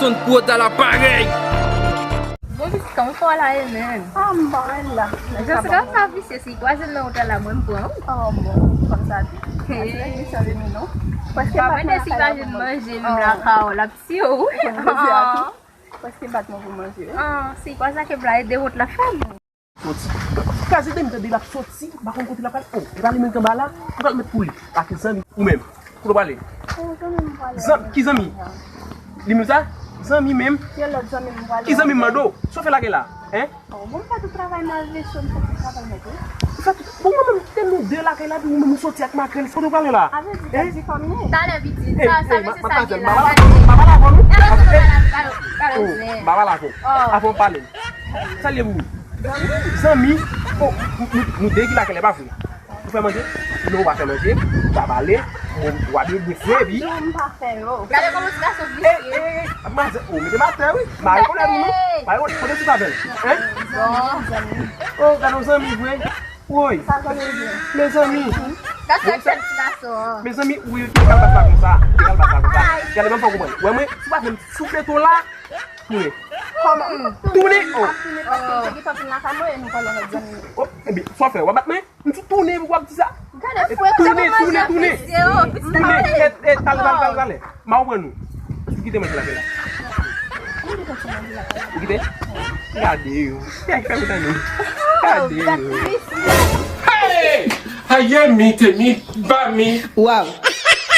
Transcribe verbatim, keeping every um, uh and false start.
Zòn pwòt a la parèy. Bon, pitit, kòman fò la ye, menm? Ah, m pa wè l la. Jessica, sa visye, si kwaze m nan wout la, mwen m pran ou. Oh, bon, kòm sa di. Hey. Misye vini, non? Papa, mwen te si pa jwenn manje, menm la, ka w, l ap tiye w, wi. Pèske bat mwen pou manje. Ah, si kwaze ke blaye de wot la fè m. Soti. Kraze de m tande l ap soti, m pa konn kote l ap pral. Oh, e pa li menm ki anba la, ou pral met pou li. Pake zanmi ou menm. Kote w prale? Zanmi, ki zanmi? Li menm sa? Zanmi menm? Ki zanmi m mande w? Sa w fè lakay la? Hein? Bon, m fè tout travay malveche, m fè tout travay nèt, wi. Ou fè tout. Bon, mwen menm, kite nou de lakay la, epi ou menm ou soti ak makrèl. Kote w prale la? Avè di, di fanmi. Talè pitit, sa, sa mesye sa gen la. M pa pale avè w, non. M pa pale avè w. Avan w pale. Sa l ye pou ou? Zanmi. Oh, nou de ki lakay la, pa vre? Ou fè manje? Non, ou pa fè manje. Ou pa pale. Bon, w ap byen fre, epi. Gade kòman ti gason visye. Maze, ou mete m atè, wi. M pa rekonèt ou, non. M pa rekonèt, kote ti avè l? Hein? Oh, gade yon zanmi vre. Woy. Mezanmi. Gade sèl ti gason an. Mezanmi, wi, te kal bat la konsa. Te kal bat la konsa. Gade, menm fò konprann. Wè mwen, si w pa fè m soufle tou la, tounen. Tounen. Oh. Oh, ebyen, sa w fè, w ap bat mwen? M di tounen, w ap di sa? Gade, fwe, tounen, tounen, tounen. Tounen, e, e, talè, talè, talè, talè. M a pran nou. Ou kite manje lakay la. Ou kite? Gade yo. Fè, fè m tande. Gade yo. Hey! Aye mi te mi ba mi. Waw.